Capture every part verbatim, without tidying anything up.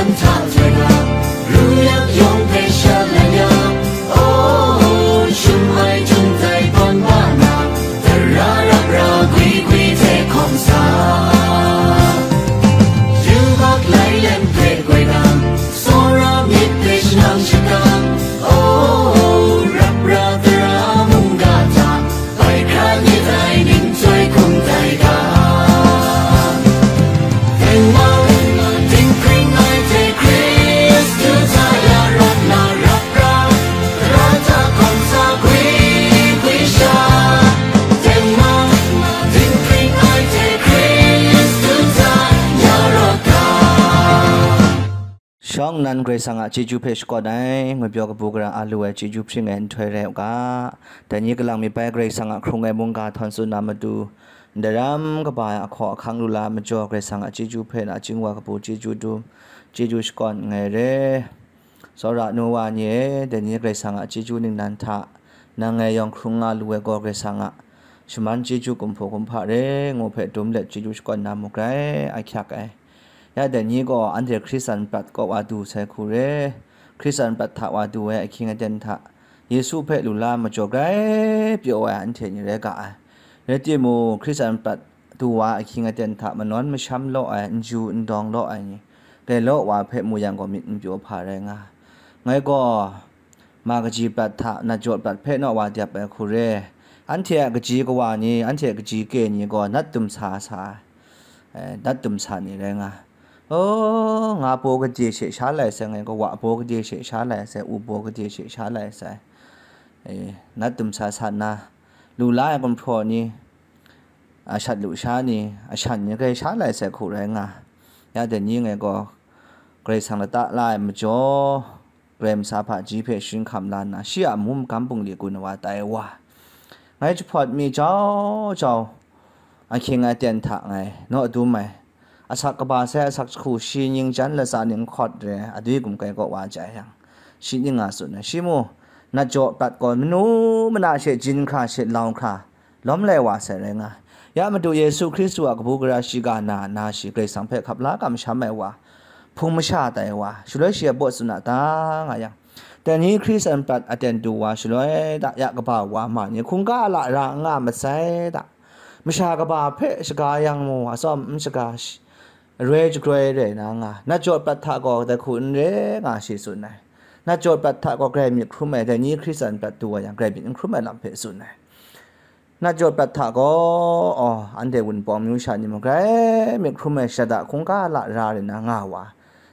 Hta hte ga, ru yak yawng hpe shalai ya, oh, shum ai jun tai ban ba na, tara rap ra gwi gwi hte hkawm sa. Yubak lai lem hpe goi dang, tsawra myit hpe shanang shakang, oh, rap ra tara mungga hta, bai hkra myit ai ning chyoi hkum tai ga. Tengman, dinghpring ai hte Hkristu hta ya rawt na rap ra, tara hta hkawm sa gwi gwi sha. Tengman, dinghpring ai hte Hkristu hta ya rawt ga. Shawng nnan Karai Kasang a chyeju hpe shakawn ai, ngwipyaw kabu gara a lu ai chyeju hpring ai nhtoi rai u ga. Dai ni kalang myit bai Karai Kasang a hkrung ai mungga htawn tsun na matu, ndaram kaba ai ahkaw ahkang lu la ai majaw Karai Kasang a chyeju hpe na chyeju wa kabu chyeju dum, chyeju shakawn nngai re. Tsawra nu wa ni e, dai ni Karai Kasang a chyeju ningnan hta, nang ngai yawng hkrung nga lu ai gaw Karai Kasang a shaman chyeju kumhpaw kumhpa re, ngu hpe dum let chyeju shakawn na mu grai, ahkyak ai. Ya dai ni gaw anhte Hkristan prat kaw wa du sai hku re, Hkristan prat hta wa du ai ahkying aten hta, Yesu hpe lu la ai majaw grai pyaw ai anhte ni rai ga ai. Rai timung, Hkristan prat du wa ahkying aten hta manawn masham law ai, n ju n dawng law ai ni, galaw wa hpe mu yang gaw myit n pyaw hpa rai nga. Ngai gaw, ma kaji prat hta, nat jaw prat hpe naw wa dep ai hku re. Anhte a kaji kawa ni, anhte a kaji ke ni gaw nat dum sa sa ai, eh, nat dum sa ni rai nga. Oh, nga baw gade she sha lai sai, ngai gaw wa baw gade she sha lai sai, u baw gade she sha lai sai, eh, nat dum sa sa nna, lu la ai gumhpraw ni, a shat lu sha ni, a shan ni grai sha lai sai hku rai nga. Ya dai ni ngai gaw, Karai Kasang lata la ai majaw, Karai Masa hpaji hpe sharin hkam la nna, shi a amu magam bungli gun wa tai wa. Ngai jahpawt mi jau jau, ahkying aten hta ngai naw dum ai. Asak kaba sai asak jahku shi nying jan latsa ning hkawt re, adwi gumkai kaw wa jai yang, shi ning a tsun ai. Shi mu, nat jaw prat gaw manu mana she jin hkra she lau hkra, lawm lai wa sai rai nga. Ya Madu Yesu Hkristu a kabu gara shiga na, na shi Karai Kasang hpe hkap la kamsham ai wa, hpung masha tai wa, shaloi shi a baw tsun a ta nga yang, dai ni Hkristan prat aten du wa shaloi da, ya kaba wa ma ni hkungga a la ra n nga masai da, masha kaba hpe shaga yang mu, atsawm n shaga shi, roi jagroi rai na nga, nat jaw prat hta gaw dai hku n re nga shi tsun ai. Nat jaw prat hta gaw grai myit hkrum ai, dai ni Hkristan prat du wa yang, grai myit n hkrum ai lam hpe tsun ai. Nat jaw prat hta gaw, aw, anhte Wunpawng myu sha ni mung grai myit hkrum ai shada hkungga la ra rai na nga wa.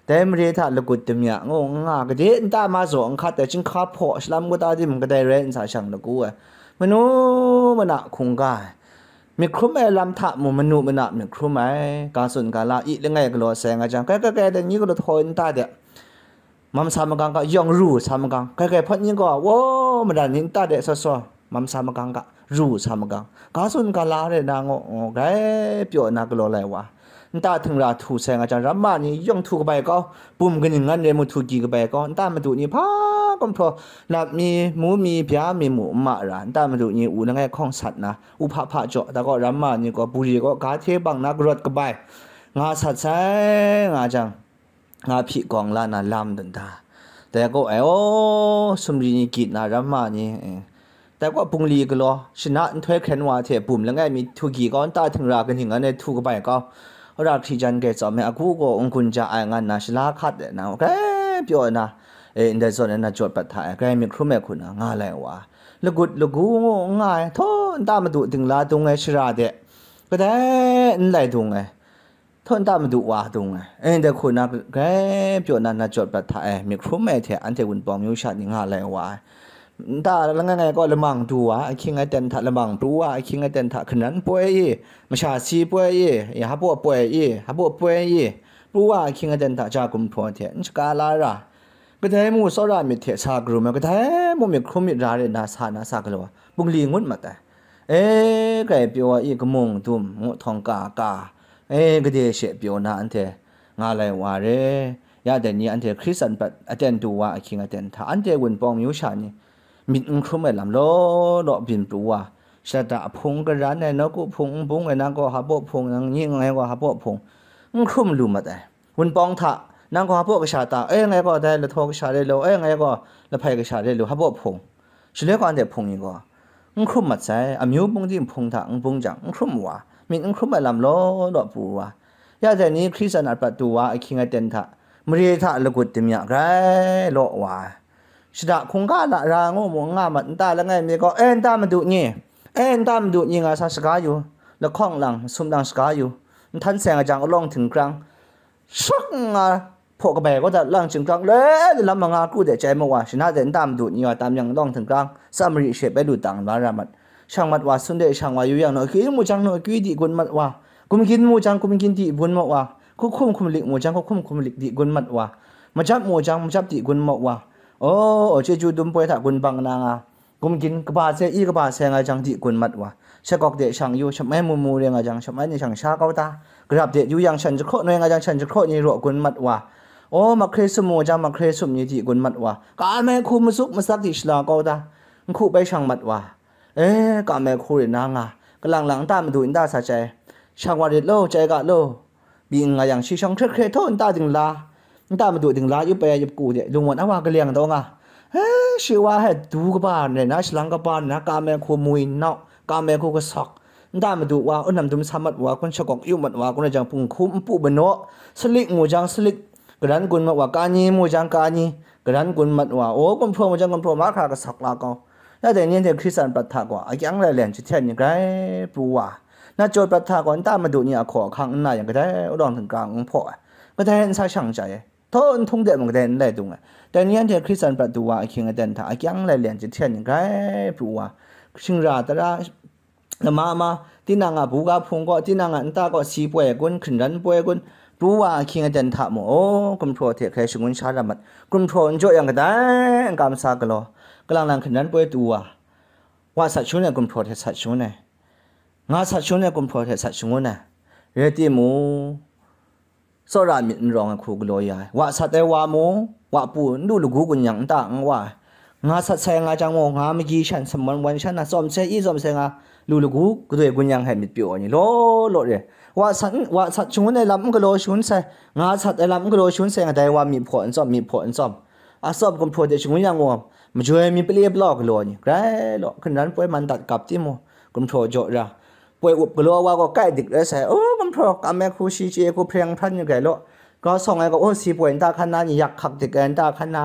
Dai mare hta lagut damya ngu n nga, gade nta ma zaw n hkat ai, chyinghka hpaw shalam kata di mung kadai rai n sa shang lagu ai, manu mana hkungga ai, myit hkrum ai lam hta mung manu mana myit hkrum ai, ga tsun ga la, i langai galaw sai nga jang, kai kai kai, dai ni galaw htaw nta de, mam sa magang ga, yawng ru sa magang, kai kai hpawt ni gaw, wo, madan ni nta de saw saw, mam sa magang ga, ru sa magang, ga tsun ga la re na ngu, ngu, grai pyaw na galaw lai wa. Nta htingra htu sai nga jang, ramma ni yawng htu kabai kau, bum kaning ngan re mu htu gyi kabai kau, nta madu ni hpa gumhpraw, nap mi, mu mi, bya mi mu n ma ra, nta madu ni u langai hkawng sat na, u hpa hpa jaw, da gaw ramma ni gaw, buri gaw, ga hte bang na karawt kabai, nga sat sai nga jang, nga hpyi gawng la na lam dun da. Dai gaw ai, aw, sumri ni gyit na ramma ni, eh. Dai gaw bungli galaw, shana nhtoi hkren wa hte bum langai mi htu gyi kau, nta htingra kaning ngan ai htu kabai kau, wora hkri jan grai tsawm ai, agu gaw n-gun ja ai ngan na shala hkat ai na, grai pyaw ai na, eh, ndai zawn ai nat jaw prat hta ai, grai myit hkrum ai hku na nga lai wa. Lagut lagu ngu n nga ai, htaw nta madu dingla dung ai shara de, kadai n lai dung ai, htaw nta madu wa dung ai, eh, ndai hku na grai pyaw na nat jaw prat hta ai, myit hkrum ai hte anhte Wunpawng myu sha ni nga lai wa ai. Nta langai ngai gaw lamang du wa, ahkying aten hta lamang pru wa, ahkying aten hta hkanan poi i, masha si poi i, i, hpaw poi i, hpaw poi i, pru wa, ahkying aten hta ja gumhpraw hte n shaga la ra, kadai mu tsawra myit hte sa karum ai, kadai mu myit hkrum myit ra re na sa na sa galaw ai, bungli ngut mat ai. E, grai pyaw ai i, kamung dum, ngu htawng ka ka, e, gade she pyaw na anhte nga lai wa re. Ya dai ni anhte Hkristan prat aten du wa ahkying aten hta, anhte Wunpawng myu sha ni myit n hkrum ai lam law law byin pru wa, shada hpung karan ai, nawku hpung n bung ai, nang gaw hpaw hpung, nang ni ngai gaw hpaw hpung, n hkrum lu mat ai. Wunpawng hta Nang gaw hpa kasha ta, e, ngai gaw dai lahtaw kasha re law, e, ngai gaw lahpai kasha re law, hpa hpung. Shaloi gaw anhte hpung ni gaw, n hkrum mat sai, amyu bung di nhpung hta n bung jang, n hkrum wa, myit n hkrum ai lam law law pru wa, ya dai ni Hkristu a prat du wa ahkying aten hta, mare hta lagut damya grai law wa, shada hkungga la ra ngu mu n nga mat, nta langai mi gaw, e, nta madu ni, e, nta madu ni nga sa shaga yu, lahkawng lang, masum lang shaga yu, nhtan seng a jang, alawng htingkrang, shawk nga, hpaw kabai kau dat lang chyingkrang le, lam manga kru de chyai ma wa, shana de nta madu ni wa tam yang alawng htingkrang, Samari she bai lu tang la ra mat. Shang mat wa, sun de shang wa yu yang, naw akyu mu jang, naw akyu di gun mat wa, gumgin mu jang, gumgin di gun mat wa, hkuhkum hkumlik mu jang, hkuhkum hkumlik di gun mat wa, majap mu jang, majap di gun mat wa, o, o, chyeju dum poi hta gun bang na nga, gumgin kaba se, i kaba se nga jang di gun mat wa, shakawk de shang yu, shamai mu mu re nga jang, shamai ni shang sha kau ta, garap de yu yang shan jahkraw noi nga jang, shan jahkraw ni raw gun mat wa, o, mahkre sum mu jang, mahkre sum ni di gun mat wa, ka mai hku mazuk masak di shala kau ta, nhku bai shang mat wa, e, ka mai hku rin na nga, kalang lang nta madu nta sa chyai, shang wa rit law, chyai ga law, byi n nga yang, shi shawng hkret hkret htaw nta dingla, nta madu dingla yup ai yup ku de, lungwan a wa kaleng taw nga, e, shi wa he du kaba nre na, shalang kaba nre na, ka mai hku mui nnau, ka mai hku kasawk, nta madu wa, unam dum sa mat wa, kun shakawk yu mat wa, kun jang, punghku npu manaw, salik mu jang, salik garan gun mat wa, ka ni mu jang, ka ni garan gun mat wa, o, gumhpraw mu jang, gumhpraw mahkra kasawk la kau. Ya dai ni anhte Hkristu a prat hta gaw, akyang lailen jahten ni grai pru wa, na jaw prat hta gaw, nta madu ni a hkaw ahkang n na yang, kadai alawng htingkrang n hpaw ai, kadai n sa shang chyai ai, htaw n htung de mung kadai n lai dung ai. Dai ni anhte Hkristu a prat du wa ahkying aten hta, akyang lailen jahten ni grai pru wa, shingra tara, lama ma, tinang a buga hpung gaw, tinang a nta gaw si poi ai kun, hkringran poi ai kun, pru wa ahkying aten hta mu, o, gumhpraw hte hkrai shangun sha lam mat. Gumhpraw n jaw yang, kadai n kam sa galaw, kalang lang hkringran poi tu wa, wa sat shangun ai gumhpraw hte sat shangun ai, nga sat shangun ai gumhpraw hte sat shangun ai, rai timung, tsawra myit n rawng ai hku galaw ya ai, wa sat ai wa mu, wa pu n lu lagu gun yang nta n wa ai, nga sat sai nga jang mu, nga magi shan, sumwan wan shan na, tsawm sai i tsawm sai nga, lu lagu gadoi gun yang hte myit pyaw ai ni law law re, wa sat, wa sat shangun ai lam n galaw shangun sai, nga sat ai lam n galaw shangun sai, nga dai wa myi hpaw n tsawm, myi hpaw n tsawm, a tsawm gumhpraw de shangun yang gaw, majoi mi pale palau galaw ai ni, grai law, hkringran poi man dat gap timung, gumhpraw jaw ra, poi up galaw ai wa gaw kai dik rai sai, o, gumhpraw, kam ai hku shi chye hku hpreng hpran yu grai law, grau sawng ai gaw, o, si poi nta hkan na ni, yak hkak dik ai nta hkan na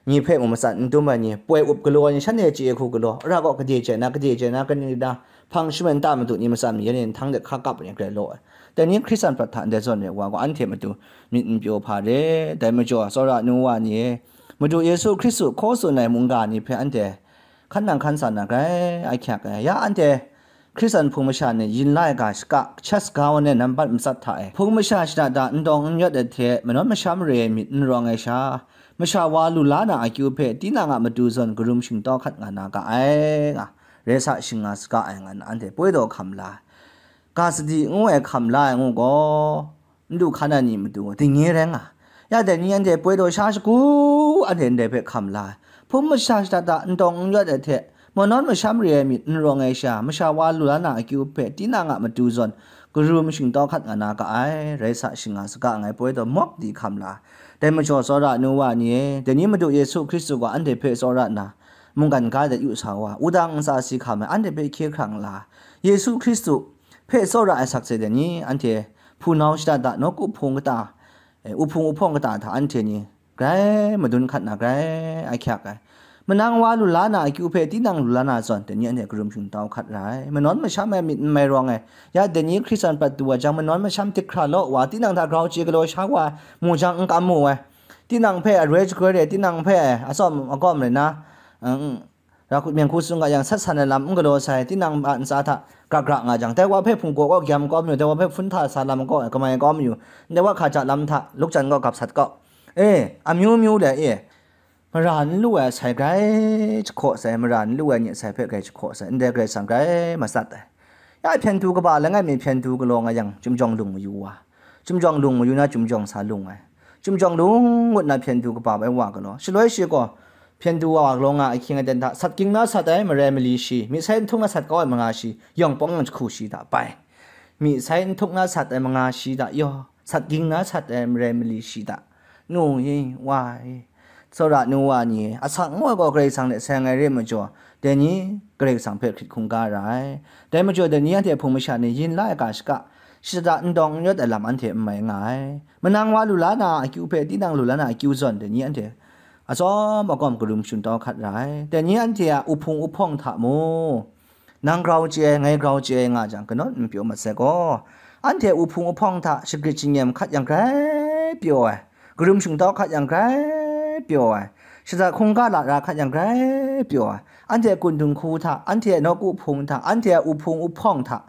ni hpe mung matsat n dum ai ni, poi up galaw ai ni, shanhte chye hku galaw, ara gaw gade chye na, gade chye na, kani na, hpang shim ai nta madu ni matsat mayan ni, nhtang de hka kap ai ni grai law ai. Dai ni Hkristu a prat hta ndai zawn re wa gaw, anhte matu myit n pyaw hpa re, dai majaw, tsawra nu wa ni e, Madu Yesu Hkristu hkaw tsun ai mungga ni hpe anhte hkan nang hkan sa na grai, ahkyak ai. Ya anhte Hkristu a hpung masha ni yin la ai ga shaka, hkachat saga wan ai nambat matsat hta e, hpung masha shada da n dawng n yawt ai hte, manawn masham re ai myit n rawng ai sha, masha wa lu la na akyu hpe, tinang a matu zawn karum shingtau hkat nga na ga ai, nga, rai sa shinga saga ai, nga na anhte poi daw hkam la ai. Ga sadi ngu ai hkam la ai ngu gaw, n du hkan ai ni matu dingnye rai nga. Ya dai ni anhte poi daw sha shagu, anhte ndai hpe hkam la ai. Hpung masha shada da n dawng n yawt ai hte, manawn masham re ai myit n rawng ai sha, masha wa lu la na akyu hpe, tinang a matu zawn, karum shingtau hkat nga na ga ai, rai sa shinga saga ngai poi daw mawk di hkam la ai. Dai majaw, tsawra nu wa ni e, dai ni Madu Yesu Hkristu gaw anhte hpe tsawra nna, mungkan ga de yu sa wa, wudang ntsa si hkam ai, anhte hpe hkye hkrang la ai. Yesu Hkristu hpe tsawra ai sakse dai ni, anhte hpunau shada da, nawku hpung kata, e, uhpung uhpawng kata hta anhte ni grai madun hkat na grai ahkyak ai. Manang wa lu la na akyu hpe tinang lu la na zawn, dai ni anhte karum shingtau hkat ra ai. Manawn masham ai myit n mai rawng ai. Ya dai ni Hkristu a prat du wa jang, manawn masham dik hkra law wa, tinang hta grau chye galaw sha wa, mu jang n kam mu ai. Tinang hpe aroi jagoi re, tinang hpe atsawm agawm re na, mm, ra hku, myeng hku sung ga yang sat san ai lam n galaw sai, tinang a ntsa hta gra gra nga jang, dai wa hpe hpunggaw kaw gyam kau mayu, dai wa hpe hpun hta sa lam kaw kamai kau mayu, dai wa hkaja lam hta lukjan kaw gap sat kaw. E, amyu myu le, e, mara n lu ai sai grai jahkaw sai, mara n lu ai ni sai hpe grai jahkaw sai, ndai Karai Kasang grai matsat ai. Ya hpyen du kaba langai mi hpyen du galaw nga yang, chyum jawng lung mayu wa, chyum jawng lung mayu na, chyum jawng sa lung ai. Chyum jawng lung ngut na hpyen du kaba bai wa galaw. Shaloi shi gaw, hpyen du wa galaw nga ahkying aten hta, sat ging na sat ai marai mali shi, myi sai n htung na sat kau ai manga shi, yawng pawng yang jahku shi hta bai. Myi sai n htung na sat ai manga shi hta yaw, sat ging na sat ai marai mali shi hta, nu i, wa i, tsawra nu wa ni, asak ngu ai gaw Karai Kasang hte seng ai re ai majaw, dai ni Karai Kasang hpe hkrit hkungga ra ai. Dai majaw, dai ni anhte hpung masha ni yin la ai ga shaka, shada n dawng n yawt ai lam anhte n mai nga ai. Manang wa lu la na a akyu hpe tinang lu la na a akyu zawn, dai ni anhte atsawm agawm karum shun tau hkat ra ai. Dai ni anhte a uhpung uhpawng hta mu, nang grau chye ai, ngai grau chye ai nga jang, kanawn n pyaw mat sai gaw, anhte uhpung uhpawng hta shagrit shingnyam hkat yang grai pyaw ai, karum shingtau hkat yang grai pyaw ai, shada hkungga lara hkat yang grai pyaw ai, anhte kun dinghku hta, anhte nawku hpung hta, anhte a uhpung uhpawng hta,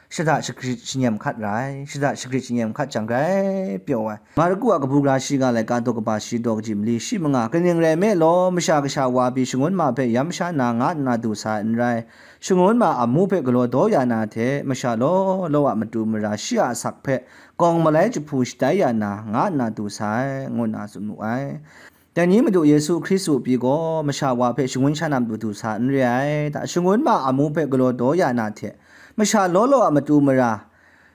shada shagrit shingnyam hkat ra ai, shada shagrit shingnyam hkat jang grai pyaw ai. Marku a kabu gara shi nga laika daw kaba shi daw kaji mali shi manga, kaning rai nme law, Masha Kasha wa pyi shangun ma hpe yam sha na nga nna du sa ai n rai, shangun ma a amu hpe galaw daw ya na hte, masha law law a matu mara shi a asak hpe gawng malai jahpu shatai ya na nga nna du sa ai, ngu nna tsun mu ai. Dai ni Madu Yesu Hkristu pyi gaw, masha wa hpe shangun sha na matu du sa n re ai, ta shangun ma a amu hpe galaw daw ya na hte, masha law law a matu mara,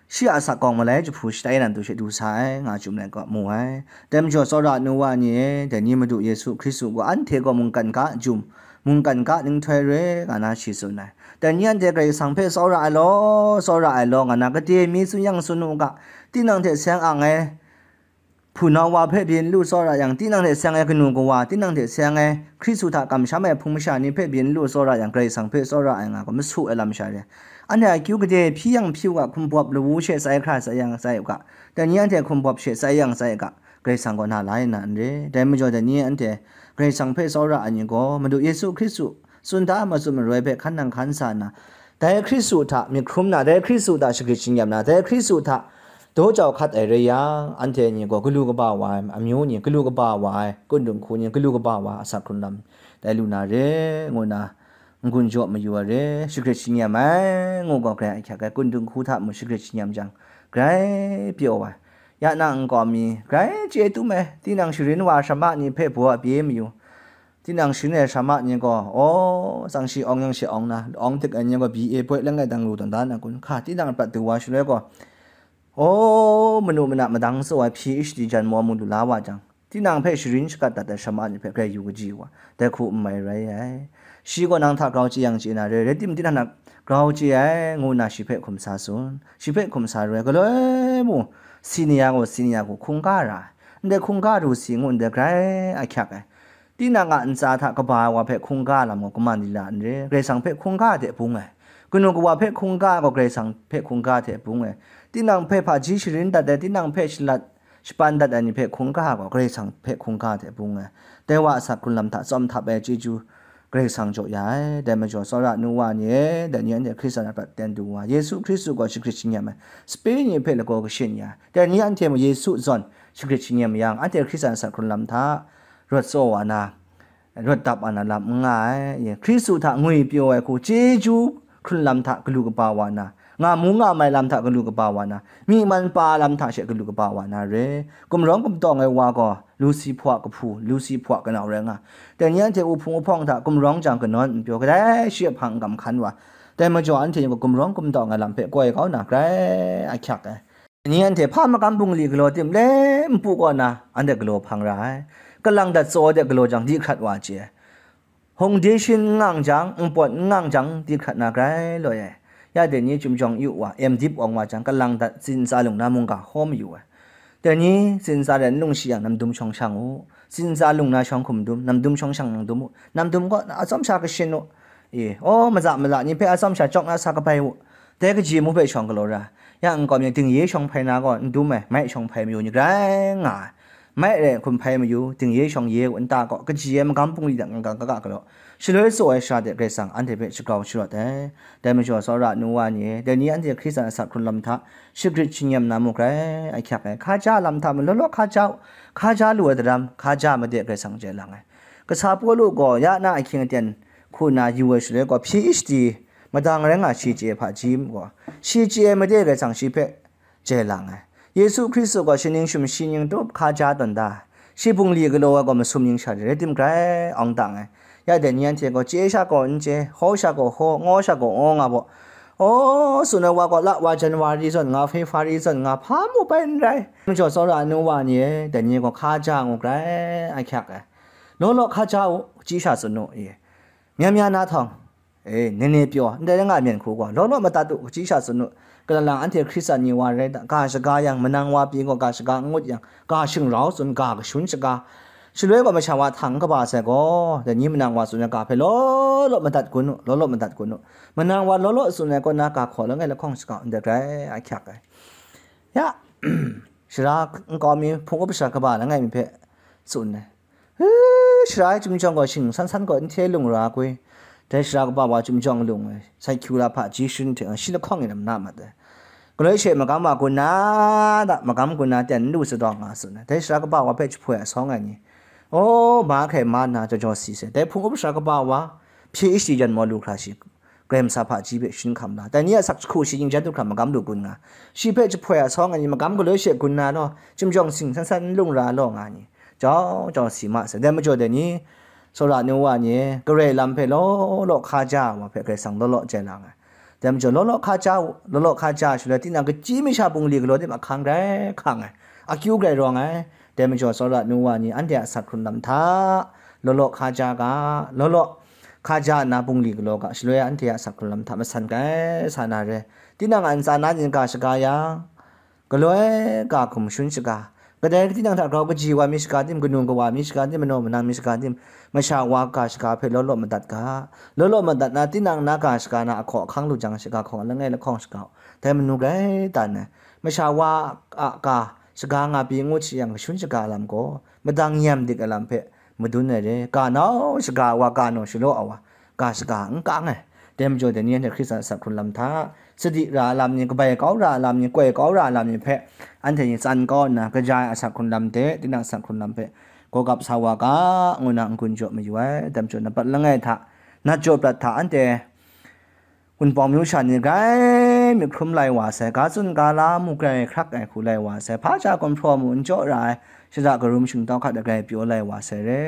shi a asak gawng malai jahpu shatai na matu she du sa ai, nga chyum ai ga mu ai. Dai majaw, tsawra nu wa ni e, dai ni Madu Yesu Hkristu gaw anhte gaw mungkan ga jum, mungkan ga ninghtoi re, nga na shi tsun ai. Dai ni anhte Karai Kasang hpe tsawra ai law, tsawra ai law, nga na gade mi tsun yang tsun u ga, tinang hte seng ang ai, hpunau wa hpe byin lu tsawra yang, tinang hte seng ai kanu kawa, tinang hte seng ai Hkristu hta kamsham ai hpung masha ni hpe byin lu tsawra yang, Karai Kasang hpe tsawra ai nga gaw, masu ai lam sha re. Anhte a akyu gade hpyi yang hpyi u ga, hkumbawp lawu she tsai hkra tsai yang tsai u ga, dai ni anhte hkumbawp she tsai yang tsai u ga, Karai Kasang kaw na la ai na n re. Dai majaw, dai ni anhte Karai Kasang hpe tsawra ai ni gaw, Madu Yesu Hkristu tsun da matsun maroi hpe hkan nang hkan sa nna, dai Hkristu hta myit hkrum na, dai Hkristu hta shagrit shingnyam na, dai Hkristu hta daw jau hkat ai rai yang, anhte ni gaw galu kaba wa ai, amyu ni galu kaba wa ai, kun dinghku ni galu kaba wa ai asak hkrun lam tai lu na re, ngu na n-gun jaw mayu ai re, shagrit shingnyam ai, ngu gaw grai ahkyak ai, kun dinghku hta mung shagrit shingnyam jang, grai pyaw ai. Ya na nkau mi, grai chye tum ai, tinang sharin wa shamma ni hpe baw a pyi mayu. Tinang sharin ai shamma ni gaw, aw, tsang shi awng yang shi awng na, awng dik ai ni gaw B A poi langai dang lu tawn da na kun, hka tinang prat du wa shaloi gaw, aw, manu mana madang tsaw ai P H D jan maw mu lu la wa jang, tinang hpe sharin shakat dat ai shamma ni hpe grai yu kaji wa, dai hku n mai rai ai. Shi gaw nang hta grau chye yang chye na re, rai timung, tinang hta grau chye ai, ngu nna shi hpe hkum sa tsun. Shi hpe hkum sa re ai, galoi mu, senior gaw senior hku hkungga ra ai. Ndai hkungga ru si ngu ndai grai ahkyak ai. Tinang a ntsa hta kaba ai wa hpe hkungga lam gaw kaman lila n re, Karai Kasang hpe hkungga hte bung ai. Kanu kawa hpe hkungga gaw Karai Kasang hpe hkungga hte bung ai. Tinang hpe hpaji sharin dat ai, tinang hpe shalat shapan dat ai ni hpe hkungga gaw Karai Kasang hpe hkungga hte bung ai. Dai wa a asak hkrun lam hta tsawm htap ai chyeju Karai Kasang jaw ya ai. Dai majaw, tsawra nu wa ni e, dai ni anhte Hkristan a prat ten du wa, Yesu Hkristu gaw shagrit shingnyam ai, sape ni hpe lagaw kashin ya, dai ni anhte mung Yesu zawn shagrit shingnyam yang, anhte Hkristan a asak hkrun lam hta rawt tsaw wa na, rawt dap wa na lam n nga ai. Hkristu hta ngwi pyaw ai hku, chyeju hkrun lam hta galu kaba wa na, nga mu nga mai lam hta galu kaba wa na, myi man pa lam hta she galu kaba wa na re. Gumrawng gumtawng ai wa gaw Lusiphur a kahpu, Lusiphur a kanau rai nga. Dai ni anhte uhpung uhpawng hta gumrawng jang kanawn n pyaw, kadai shi a hpang n kam hkan wa. Dai majaw, anhte ni gaw gumrawng gumtawng ai lam hpe koi kau na, grai ahkyak ai. Ni anhte hpa magam bungli galaw tim le npu kaw na, anhte galaw hpang ra ai. Kalang dat tsaw de galaw jang, di hkrat wa chye ai. Foundation n ngang jang, npawt n ngang jang, di hkrat na grai loi ai. Ya dai ni chyum jawng yu wa, em dip awng wa jang, kalang dat tsin tsa lung na mungga hkaw mayu ai. Dai ni tsin tsa de n lung shi yang, namdum shawng shang u. Tsin tsa lung na shawng hkum dum, namdum shawng shang nang dum u. Namdum kaw na atsawm sha kashin u. E, aw, maza mala ni hpe atsawm sha chawk na sa kabai u. Dai kaji mu hpe shawng galaw ra. Ya nkau mi dingye shawng hpai na gaw n dum ai, mai shawng hpai mayu ni grai nga ai. Mai rai hkum hpai mayu, dingye shawng ye u, nta kaw kaji ai magam bungli de n gang kaga galaw, shaloi tsaw ai sha de Karai Kasang anhte hpe shagrau sharawt ai. Dai majaw, tsawra nu wa ni e, dai ni anhte Hkristan a asak hkrun lam hta shagrit shingnyam na muk rai ahkyak ai. Hkaja lam hta malaw law hkaja u, hkaja lu ai daram, hkaja made Karai Kasang chye lang ai. Kasa Pawlu gaw ya na ahkying aten hku na yu ai shaloi gaw, P H D madang rai nga shi chye hpaji gaw, shi chye ai made Karai Kasang shi hpe chye lang ai. Yesu Hkristu gaw shi ning sumshi ning tup hkaja tawn da ai. Shi bungli galaw ai gaw masum ning sha de rai tim grai awng dang ai. Ya dai ni anhte gaw chye sha gaw n chye, hkaw sha gaw hkaw, ngaw sha gaw ngaw nga baw, O, tsun ai wa gaw la wa January zawn nga, February zawn nga, hpa mu bai n rai. Majaw tsawra ai nu wa ni e, dai ni gaw hkaja ngu grai ahkyak ai. Law law hkaja u, kaji sha tsun u, e. Myan myan na htawng, e, nene pyaw, ndai rai nga myen hku gaw, law law madat u, kaji sha tsun u. Kalalang anhte Hkristan ni wa rai ta, ga shaga yang, manang wa pyi gaw, ga shaga n ngut yang, ga shingrau tsun, ga kashun shaga. Shaloi gaw masha wa htang kaba sai gaw, dai ni manang wa tsun ai ga hpe law law madat gun u, law law madat gun u. Manang wa law law tsun ai kaw na ga hkaw langai lahkawng shaga ndai grai ahkyak ai. Ya, shara nkau mi, hpung up shara kaba langai mi hpe tsun ai. He, shara ai chyum jawng gaw shing san san gaw n hte lung ra gwi, dai shara kaba wa chyum jawng lung ai, sai hkyu la hpa ji shin hte shi lahkawng e lam na mat ai. Galoi she magam wa gun na da, magam gun na ten n lu sadawng nga tsun ai. Dai shara kaba wa hpe jahpoi asawng ai ni, o, ma hkai ma nna jaw jaw si sai. Dai hpung up shara kaba wa, P H D jan maw lu hkra shi, Karai Kasang hpaji hpe shin hkam la, dai ni a asak jahku shi yin jan du hkra magam lu gun nga, shi hpe jahpoi asawng ai ni, magam galoi she gun na law, chyum jawng sing san san n lung ra law nga ni, jau jau si ma sai. Dai majaw dai ni, tsawra nu wa ni, Karai lam hpe law law hkaja ai wa hpe Karai Kasang law law jai lang ai. Dai majaw law law hkaja u, law law hkaja shaloi, tinang kachyi masha bungli galaw tim ahkang grai hkang ai, akyu grai rawng ai. Dai majaw tsawra nu wa ni, anhte a asak hkrun lam hta law law hkaja ga, law law hkaja nna bungli galaw ga, shaloi anhte a asak hkrun lam hta masan grai sa na re. Tinang a ntsa na yin ga shaga yang, galoi ga hkum shun shaga, kadai tinang hta grau kaji wa mi shaga tim, kanu kawa mi shaga tim, manaw manang mi shaga tim, masha wa ga shaga hpe law law madat ga. Law law madat na, tinang na ga shaga na ahkaw ahkang lu jang, shaga hkawng langai lahkawng shaga u, dai manu grai dan ai. Masha wa a ga shaga nga pyi ngut shi yang, kashun shaga lam gaw, madang nyam dik ai lam hpe madun ai re. Ga nau shaga ai wa, ga naw shalaw ai wa, ga shaga n kang ai. Dai majaw dai ni anhte Hkristan asak hkrun lam hta, sadi ra ai lam ni, kabai kau ra ai lam ni, koi kau ra ai lam ni hpe anhte ni tsan kau nna, kaja ai asak hkrun lam de, tinang asak hkrun lam hpe gawgap sa wa ga, ngu na n-gun jaw mayu ai. Dai majaw nampat langai hta, nat jaw prat hta anhte Wunpawng myu sha ni grai myit hkrum lai wa sai, ga tsun ga la mu grai hkrak ai hku lai wa sai, hpa ja gumhpraw mu n jaw ra ai, shada karum shingtau hkat ai grai pyaw lai wa sai re.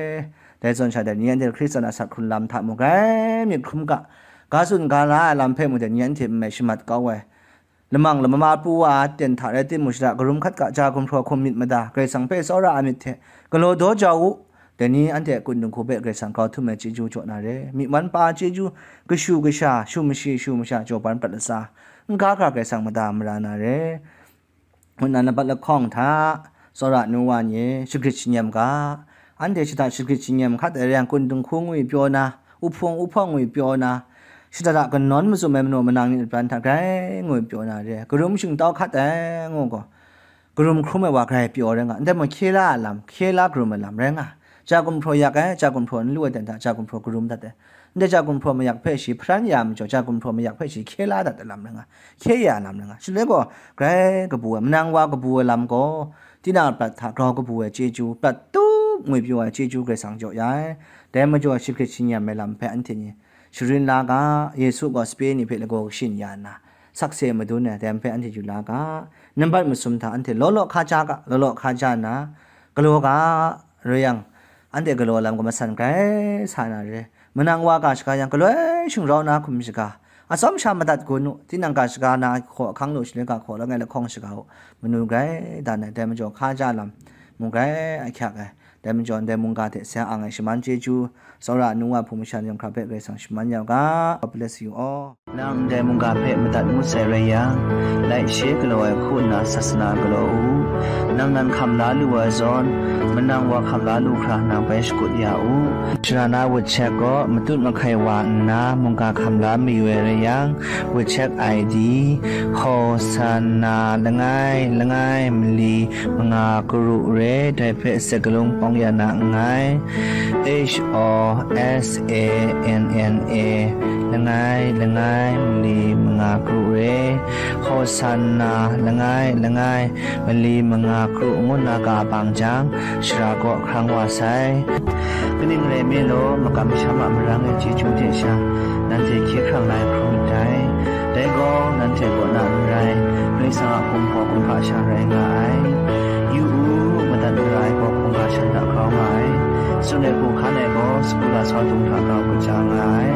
Dai zawn sha dai ni anhte Hkristan asak hkrun lam hta mu grai myit hkrum ga, ga tsun ga la ai lam hpe mu dai ni anhte n mai shamat kau ai. Lamang lamama pru wa ai aten hta rai timung, shada karum hkat ga, ja gumhpraw hkum myit mada, Karai Kasang hpe tsawra ai myit hte galaw daw jau u. Dai ni anhte a kun dinghku hpe Karai Kasang grau htum ai chyeju jaw na re. Myi wan pa chyeju, kashu kasha, shu mashi shu masha jaw ban prat latsa, n ga hkra Karai Kasang mada mara na re. Ngu nna nampat lahkawng hta, tsawra nu wa ni e, shagrit shanyam ga. Anhte shada shagrit shanyam hkat ai rai yang, kun dinghku ngwi pyaw na, uhpung uhpawng ngwi pyaw na, shada da kanawn mazum ai manaw manang ni a pran hta grai ngwi pyaw na re. Karum shingtau hkat ai ngu gaw, karum hkrum ai wa grai pyaw rai nga, ndai mung hkye la ai lam, hkye la karum ai lam rai nga. Ja gumhpraw yak ai, ja gumhpraw n lu ai dan hta ja gumhpraw karum dat ai. Ndai ja gumhpraw mayak hpe shi hparan ya ai majaw, ja gumhpraw mayak hpe shi hkye la dat ai lam rai nga, hkye ya ai lam rai nga. Shaloi gaw, grai kabu ai, manang wa kabu ai lam gaw, tinang a prat hta grau kabu ai chyeju, prat tup ngwi pyaw ai chyeju Karai Kasang jaw ya ai. Dai majaw, shagrit shanyam ai lam hpe anhte ni sharin la ga, Yesu gaw sape ni hpe lagaw kashin ya nna, sakse madun ai, dai hpe anhte yu la ga. Nambat masum hta anhte law law hkaja ga, law law hkaja nna, galaw ga, rai yang, anhte galaw lam gaw masan grai sa na re. Manang wa ga shaga yang, galoi shingrau na hkum shaga, atsawm sha madat gun u, tinang ga shaga na hkaw ahkang lu, shaloi ga hkaw langai lahkawng shaga u, manu grai dan ai. Dai majaw, hkaja lam mu grai ahkyak ai. Dai majaw, ndai mungga hte sa ang ai shaman chyeju, tsawra nu wa hpung masha ni yawng hkra hpe Karai Kasang shaman ya u ga. God bless you all. Nang ndai mungga hpe madat ngut sai rai yang, laishe galaw ai hku nna sasana galaw u. Nang nan hkam la lu ai zawn, manang wa hkam la lu hkra nang bai shakut ya u. Sharana WeChat gaw matut mahkai wa nna mungga hkam la mayu ai rai yang, WeChat I D, Hosanna langai langai mali manga karu re, dai hpe sakalung pawng ya na nngai. H O S A N N A langai langai mali manga karu re, Hosanna langai langai mali manga karu ngu nna ga bang jang, shara kaw hkrang wa sai. Kaning rai mi law, makam masham a marang ai chyeju hte sha, nanhte hkye hkrang la ai hkrum ndai. Dai gaw, nanhte kaw na n rai, Karai Kasang a hkum hpaw hkum hpa sha rai nga ai. Yu u, madat mara ai gaw hkungga shan hta grau nga ai. Tsun ai hku hkan ai gaw, sagu lasau dung hta grau kaja nga ai.